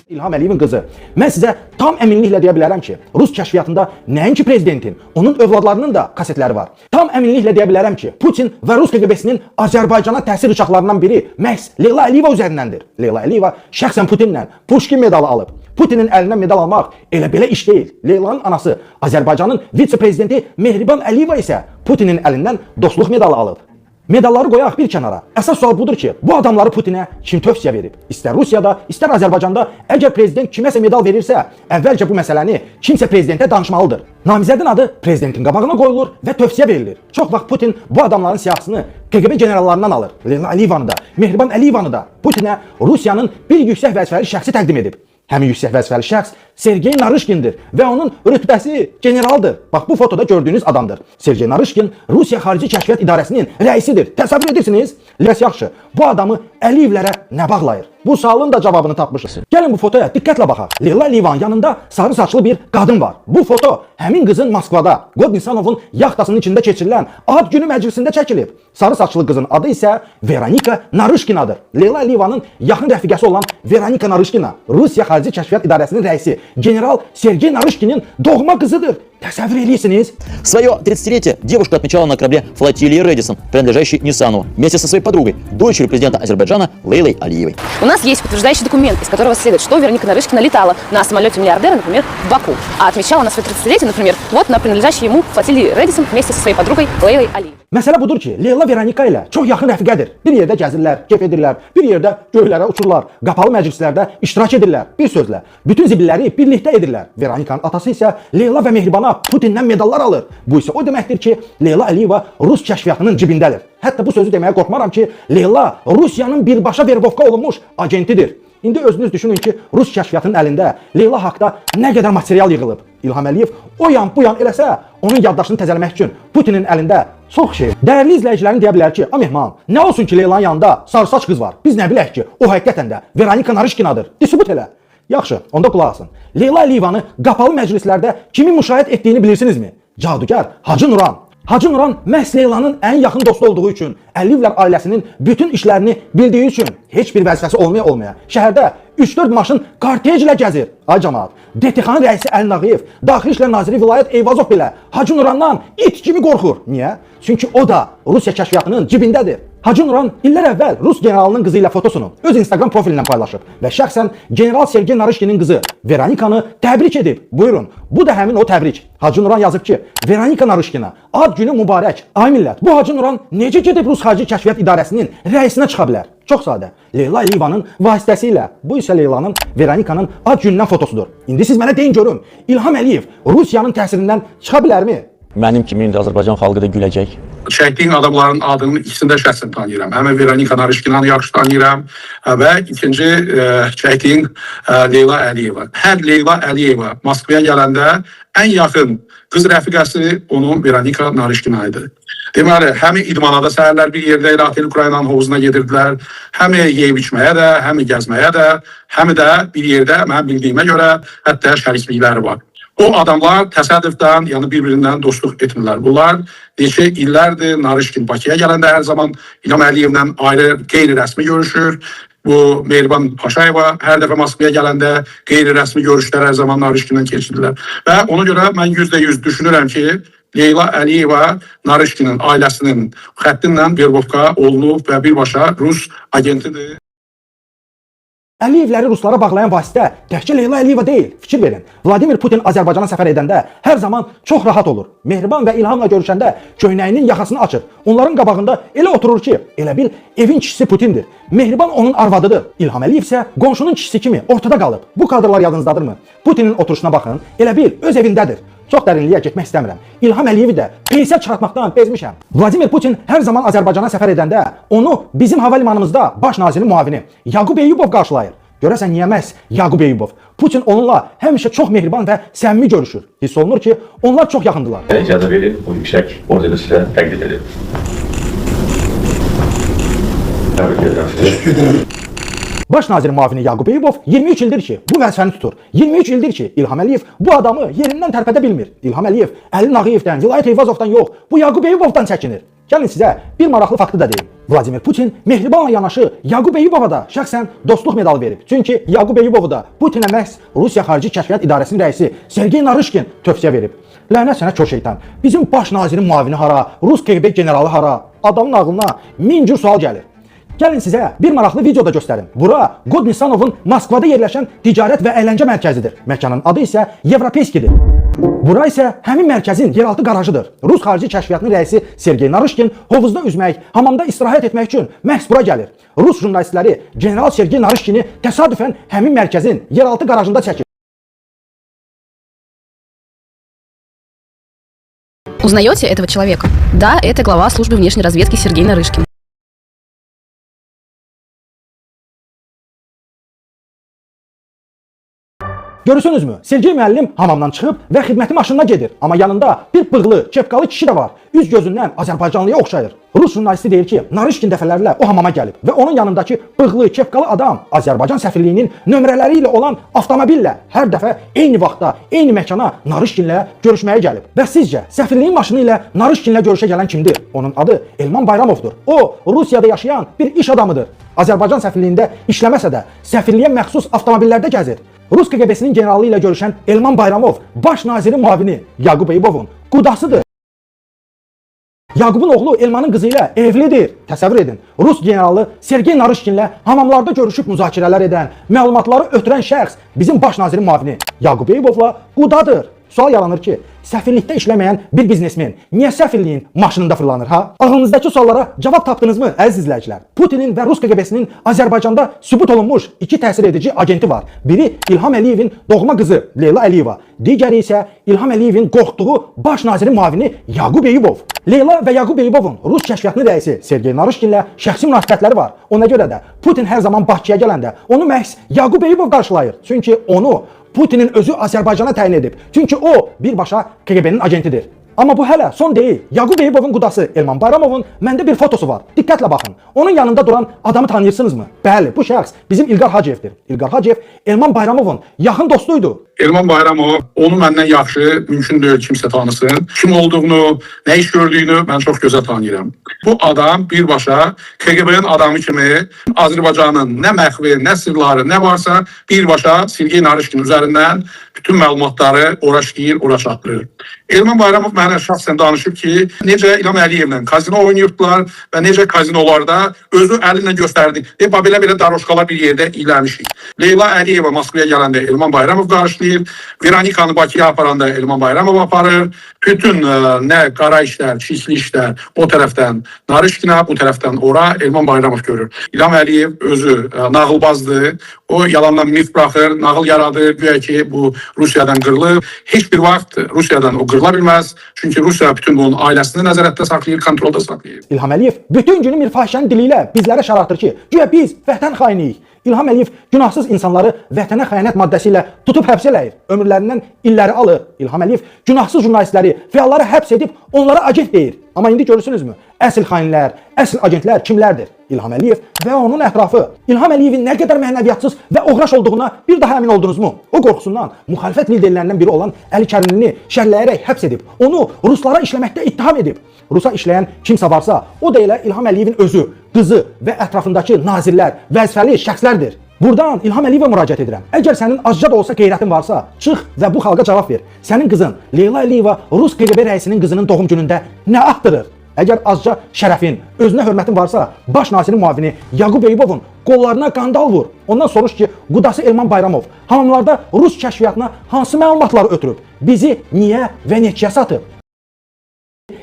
İlham Əliyevin qızı. Mən sizə tam əminliklə deyə bilərəm ki, Rus kəşfiyyatında nəinki prezidentin, onun övladlarının da kasetləri var. Tam əminliklə deyə bilərəm ki, Putin və Rus KGB-sinin Azərbaycana təsir uçaqlarından biri məhz Leyla Əliyeva üzərindəndir. Leyla Əliyeva şəxsən Putinlə Pushkin medalı alıb. Putinin əlindən medal almaq elə belə iş deyil. Leylanın anası Azərbaycanın vitse-prezidenti Mehriban Əliyeva isə Putinin əlindən dostluq medalı alıb. Medalları qoyaq bir kənara. Əsas sual budur ki, bu adamları Putinə kim tövsiyə verib? İstər Rusiyada, istər Azərbaycanda əgər prezident kiməsə medal verirsə, əvvəlcə bu məsələni kimsə prezidentə danışmalıdır. Namizədin adı prezidentin qabağına qoyulur və tövsiyə verilir. Çox vaxt Putin bu adamların siyahısını KGB generallarından alır. Leyla Əliyevanı da, Mehriban Əliyevanı da Putinə Rusiyanın bir yüksək vəzifəli şəxsi təqdim edib. Həmin yüksək vəzifəli şəxs Sergey Narışkindir və onun rütbəsi generaldır. Bax bu fotoda gördüyünüz adamdır. Sergey Narışkin Rusiya Xarici Kəşfiyyat İdarəsinin rəisidir. Təsəvvür edirsiniz? Ləs yaxşı. Bu adamı Əliyevlərə nə bağlayır? Bu sualın da cavabını tapmışıq. Gəlin bu fotoya diqqətlə baxaq. Leyla Əliyevanın yanında sarı saçlı bir qadın var. Bu foto həmin qızın Moskvada Qodnisanovun yaxtasının içində keçirilən ad günü məclisində çəkilib. Sarı saçlı qızın adı isə Veronika Narışkinadır. Leyla Əliyevanın yaxın rəfiqəsi olan Veronika Narışkina Rusiya Xarici Kəşfiyyat İdarəsinin rəisi general Sergey Narışkinin doğma qızıdır. Təsəvvür edirsiniz? Свое 30-летие девушка отмечала на корабле флотилии «Рэдисон», принадлежащей Ниссанову, вместе со своей подругой, дочерью президента Азербайджана Лейлой Алиевой. У нас есть подтверждающий документ, из которого следует, что Вероника Нарышкина летала на самолете миллиардера, например, в Баку. А отмечала она свое 30-летие, например, вот на принадлежащей ему флотилии «Рэдисон» вместе со своей подругой Лейлой Алиевой. Məsələ budur ki, Leyla Veronika ilə çox yaxın rəfiqədir. Bir yerdə gəzirlər, kef edirlər, bir yerdə göylərə uçurlar, qapalı məclislərdə iştirak edirlər. Bir sözlə, bütün zibilləri birlikdə edirlər. Veronikanın atası isə Leyla və Mehribana Putindən medallar alır. Bu isə o deməkdir ki, Leyla Əliyeva Rus kəşfiyyatının cibindədir. Hətta bu sözü deməyə qorxmaram ki, Leyla Rusiyanın birbaşa verbovka olunmuş agentidir. İndi özünüz düşünün ki, Rus kəşfiyyatının əlində Leyla haqda nə qədər material yığılıb. İlham Əliyev o yan bu yan eləsə, onun yaddaşını təzələmək üçün Putinin əlində çox şey. Dəyərli izləyicilərim deyə bilər ki, "A Mehman, nə olsun ki Leylanın yanında sarısaç qız var. Biz nə bilək ki, o həqiqətən də Veronika Narışkinadır. De sübut elə." Yaxşı, onda qulaq asın. Leyla Əliyevanı qapalı məclislərdə kimin müşayiət etdiyini bilirsinizmi? Cadugar Hacı Nuran. Hacı Nuran məhz Leylanın ən yaxın dostu olduğu üçün, Əliyevlər ailəsinin bütün işlərini bildiyi üçün heç bir vəzifəsi olmaya olmaya şəhərdə 3-4 maşın kortejlə gəzir. Ay camaat, DTX-nın rəisi Əli Nağıyev, Daxili İşlər naziri Vilayət Eyvazov belə Hacı Nurandan it kimi qorxur. Niyə? Çünki o da Rusiya kəşfiyyatının cibindədir. Hacı Nuran illər əvvəl Rus generalının qızı ilə fotosunu öz Instagram profilindən paylaşıb və şəxsən general Sergey Narışkinin qızı Veronikanı təbrik edib. Buyurun, bu da həmin o təbrik. Hacı Nuran yazıb ki, Veronika Narışkina, ad günü mübarək. Ay millət, bu Hacı Nuran necə gedib Rus Xarici Kəşfiyyat İdarəsinin rəisinə çıxa bilər? Çox sadə. Leyla Əliyevanın vasitəsilə. Bu isə Leylanın Veronikanın ad günündən fotosudur. İndi siz mənə deyin görüm, İlham Əliyev Rusiyanın təsirindən çıxa bilərmi? Mənim kimi indi Azərbaycan xalqı da güləcək. Çəkdiyin adamların adının ikisini də şəxsən tanıyıram. Həm Veronika Narışkinanı yaxşı tanıyıram və ikinci çəkdiyin Leyla Əliyeva. Hər Leyla Əliyeva Moskvaya gələndə ən yaxın qız rəfiqəsi onun Veronika Narışkina idi. Deməli, həm idmana da səhərlər bir yerdə elə Otel Ukraynanın hovuzuna gedirdilər, həm yeyib içməyə də, həm gəzməyə də, həm də bir yerdə mənim bildiyimə görə hətta şəriklikləri var. O adamlar təsadüfdən, yəni bir-birindən dostluq etmirlər. Bunlar neçə illərdir Narışkin Bakıya gələndə hər zaman İlham Əliyevlə ayrı qeyri-rəsmi görüşür. Bu Mehriban Paşayeva hər dəfə Moskvaya gələndə qeyri-rəsmi görüşlər hər zaman Narışkinlə keçirdilər. Və ona görə mən %100 düşünürəm ki, Leyla Əliyeva Narışkinin ailəsinin xətti ilə verbovka olunub və birbaşa Rus agentidir. Əliyevləri ruslara bağlayan vasitə təkcə Leyla Əliyeva deyil. Fikir verin. Vladimir Putin Azərbaycana səfər edəndə hər zaman çox rahat olur. Mehriban və İlhamla görüşəndə köynəyinin yaxasını açır. Onların qabağında elə oturur ki, elə bil evin kişisi Putindir. Mehriban onun arvadıdır. İlham Əliyev isə qonşunun kişisi kimi ortada qalıb. Bu kadrlar yadınızdadırmı? Putinin oturuşuna baxın, elə bil öz evindədir. Çox dərinliyə getmək istəmirəm. İlham Əliyevi də peysə çıxartmaqdan bezmişəm. Vladimir Putin hər zaman Azərbaycana səfər edəndə onu bizim hava limanımızda baş nazirin müavini Yaqub Eyyubov qarşılayır. Görəsən niyə məhz Yaqub Eyyubov? Putin onunla həmişə çox mehriban və səmimi görüşür. Hiss olunur ki, onlar çox yaxındılar. İcazə verin, bu yüksək ordeni sizə təqdim edirəm. Təbrik edirəm sizi. Baş nazirin müavini Yaqub Eyyubov 23 ildir ki, bu vəzifəni tutur. 23 ildir ki, İlham Əliyev bu adamı yerindən tərpədə bilmir. İlham Əliyev Əli Nağıyevdən, Vilayət Eyvazovdan yox, bu Yaqub Eyyubovdan çəkinir. Gəlin sizə bir maraqlı faktı da deyim. Vladimir Putin Mehribanla yanaşı Yaqub Eyyubova da şəxsən dostluq medalı verib. Çünki Yaqub Eyyubovu da Putinə məhz Rusiya Xarici Kəşfiyyat İdarəsinin rəisi Sergey Narışkin tövsiyə verib. Lənət sənə kör şeytan. Bizim baş nazirin müavini hara? Rus KGB generalı hara? Adamın ağlına min cür sual gəlir. Gəlin sizə bir maraqlı video da göstərim. Bura God Nisanovun Moskvada yerləşən ticarət və əyləncə mərkəzidir. Məkanın adı isə Yevropeyskidir. Bura isə həmin mərkəzin yeraltı qarajıdır. Rus xarici kəşfiyyatının rəisi Sergey Narışkin hovuzda üzmək, hamamda istirahət etmək üçün məhz bura gəlir. Rus jurnalistləri general Sergey Narışkini təsadüfən həmin mərkəzin yeraltı qarajında çəkir. Узнаете этого человека? Да, это глава службы внешней разведки Сергей Нарышкин. Görürsünüzmü? Sergey müəllim hamamdan çıxıb və xidməti maşınına gedir. Amma yanında bir bığlı, kepkalı kişi də var. Üz gözündən Azərbaycanlıya oxşayır. Rus jurnalisti deyir ki, Narışkin dəfələrlə o hamama gəlib və onun yanındakı bığlı, kepkalı adam Azərbaycan səfirliyinin nömrələri ilə olan avtomobillə hər dəfə eyni vaxtda, eyni məkana Narışkinlə görüşməyə gəlib. Və sizcə səfirliyin maşını ilə Narışkinlə görüşə gələn kimdir? Onun adı Elman Bayramovdur. O, Rusiyada yaşayan bir iş adamıdır. Azərbaycan səfirliyində işləməsə də səfirliyə məxsus avtomobillərdə gəzir. Rus KGB-sinin generalı ilə görüşən Elman Bayramov baş nazirin müavini Yaqub Eyyubovun qudasıdır. Yaqubun oğlu Elmanın qızı ilə evlidir. Təsəvvür edin. Rus generalı Sergey Narışkinlə hamamlarda görüşüb müzakirələr edən, məlumatları ötürən şəxs bizim baş nazirin müavini Yaqub Eyyubovla qudadır. Sual yaranır ki, səfirlikdə işləməyən bir biznesmen niyə səfirliyin maşınında fırlanır ha? Ağlınızdakı suallara cavab tapdınızmı əziz izləyicilər? Putinin və Rus KGB-sinin Azərbaycanda sübut olunmuş iki təsir edici agenti var. Biri İlham Əliyevin doğma qızı Leyla Əliyeva, digəri isə İlham Əliyevin qorxduğu baş nazirin müavini Yaqub Eyyubov. Leyla və Yaqub Eyyubovun Rus kəşfiyyatının rəisi Sergey Narışkinlə şəxsi münasibətləri var. Ona görə də Putin hər zaman Bakıya gələndə onu məhz Yaqub Eyyubov qarşılayır. Çünki onu Putinin özü Azərbaycana təyin edib. Çünki o birbaşa KGB-nin agentidir. Amma bu hələ son deyil. Yaqub Eyyubovun qudası Elman Bayramovun məndə bir fotosu var. Diqqətlə baxın. Onun yanında duran adamı tanıyırsınızmı? Bəli, bu şəxs bizim İlqar Hacıyevdir. İlqar Hacıyev Elman Bayramovun yaxın dostuydu. Elman Bayramov, onu məndən yaxşı mümkün deyil kimsə tanısın. Kim olduğunu, nə iş gördüyünü mən çox gözəl tanıyıram. Bu adam birbaşa KGB-nin adamı kimi Azərbaycanın nə məxfi, nə sirları, nə varsa birbaşa Sergey Narışkin üzərindən bütün məlumatları ora işləyir, ora çatdırır. Elman Bayramov mənə şəxsən danışıb ki, necə İlham Əliyevlə kazino oynayırdılar və necə kazinolarda özü əli ilə göstərdi. Deyib, bax, belə-belə daroşkalar bir yerdə iləmişik. Leyla Əliyeva Moskvaya gələndə Elman Bayramov qarşılayır. Veronikanı Bakıya aparanda Elman Bayramov aparır. Bütün nə qara işlər, çirkli işlər o tərəfdən Narışkina, bu tərəfdən ora Elman Bayramov görür. İlham Əliyev özü nağılbazdır. O yalandan mif buraxır, nağıl yaradır. Güya ki bu Rusiyadan qırılıb. Heç bir vaxt Rusiyadan o qırıla bilməz. Çünki Rusiya bütün bunun ailəsini nəzarətdə saxlayır, kontrolda saxlayır. İlham Əliyev bütün günü bir fahişənin dili ilə bizlərə şar atır ki, güya biz vətən xainiyik. İlham Əliyev günahsız insanları vətənə xəyanət maddəsi ilə tutub həbs eləyir. Ömürlərindən illəri alır. İlham Əliyev günahsız jurnalistləri, fəalları həbs edib onlara agent deyir. Amma indi görürsünüzmü? Əsl xainlər, əsl agentlər kimlərdir? İlham Əliyev və onun ətrafı. İlham Əliyevin nə qədər mənəviyyatsız və oğraş olduğuna bir daha əmin oldunuzmu? O qorxusundan müxalifət liderlərindən biri olan Əli Kərimlini şərləyərək həbs edib, onu ruslara işləməkdə ittiham edib. Rusa işləyən kimsə varsa, o da elə İlham Əliyevin özü, qızı və ətrafındakı nazirlər, vəzifəli şəxslərdir. Buradan İlham Əliyevə müraciət edirəm. Əgər sənin azca da olsa qeyrətin varsa, çıx və bu xalqa cavab ver. Sənin qızın Leyla Əliyeva Rus KGB rəisinin qızının doğum günündə nə atdırır? Əgər azca şərəfin, özünə hörmətin varsa, baş nazirin müavini Yaqub Eyyubovun qollarına qandal vur. Ondan soruş ki, qudası Elman Bayramov hamamlarda Rus kəşfiyyatına hansı məlumatları ötürüb? Bizi niyə və neçəyə satıb?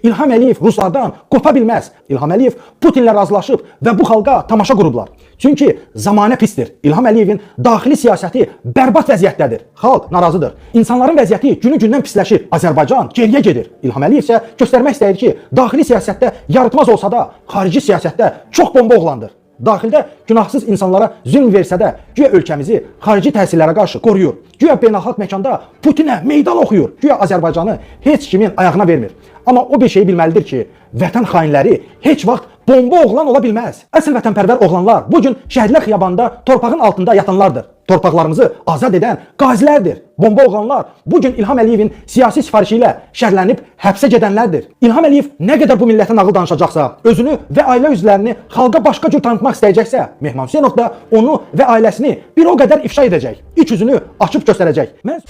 İlham Əliyev ruslardan qopa bilməz. İlham Əliyev Putinlə razılaşıb və bu xalqa tamaşa qurublar. Çünki zamanə pisdir. İlham Əliyevin daxili siyasəti bərbad vəziyyətdədir. Xalq narazıdır. İnsanların vəziyyəti günü-gündən pisləşir. Azərbaycan geriyə gedir. İlham Əliyev isə göstərmək istəyir ki, daxili siyasətdə yaratmaz olsa da, xarici siyasətdə çox bomba oğlandır. Daxildə günahsız insanlara zülm versə də, güya ölkəmizi xarici təsirlərə qarşı qoruyur. Güya beynəlxalq məkanda Putinə meydan oxuyur. Güya Azərbaycanı heç kimin ayağına vermir. Amma o bir şeyi bilməlidir ki, vətən xainləri heç vaxt bomba oğlan ola bilməz. Əsl vətənpərvər oğlanlar bu gün Şəhidlər Xiyabanında torpağın altında yatanlardır. Torpaqlarımızı azad edən qazilərdir. Bomba oğlanlar bugün İlham Əliyevin siyasi sifarişi ilə şərlənib həbsə gedənlərdir. İlham Əliyev nə qədər bu millətə nağıl danışacaqsa, özünü və ailə üzvlərini xalqa başqa cür tanıtmaq istəyəcəksə, Mehman Hüseynov da onu və ailəsini bir o qədər ifşa edəcək. İç üzünü açıb göstərəcək. Mən